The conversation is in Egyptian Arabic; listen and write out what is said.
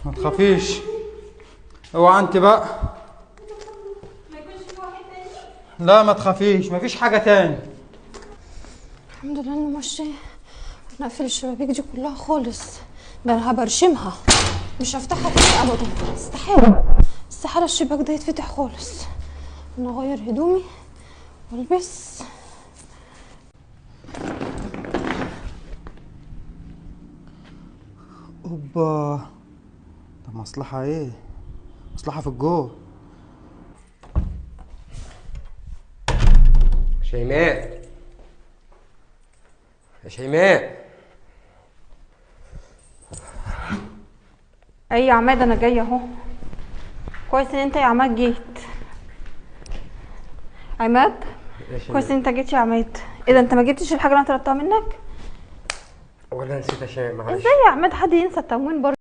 ما تخافيش. اوعى انت بقى. ما يكونش في واحد تاني؟ لا ما تخافيش، مفيش حاجة تاني. الحمد لله انه مشي. انا اقفل الشبابيك دي كلها خالص، ده انا هبرشمها مش هفتحها تاني ابدا. استحالة استحالة الشباك ده يتفتح خالص. انا اغير هدومي والبس. اوبا، ده مصلحة ايه؟ مصلحة في الجو. شيماء، يا شيماء. اي يا عماد انا جاية اهو. كويس ان انت يا عماد جيت. عماد كويس ان انت جيت يا عماد. ايه ده، انت ما جبتش الحاجة اللي انا طلبتها منك؟ ولا نسيت يا شيماء، معلش. ازاي يا عماد حد ينسى التموين برضه؟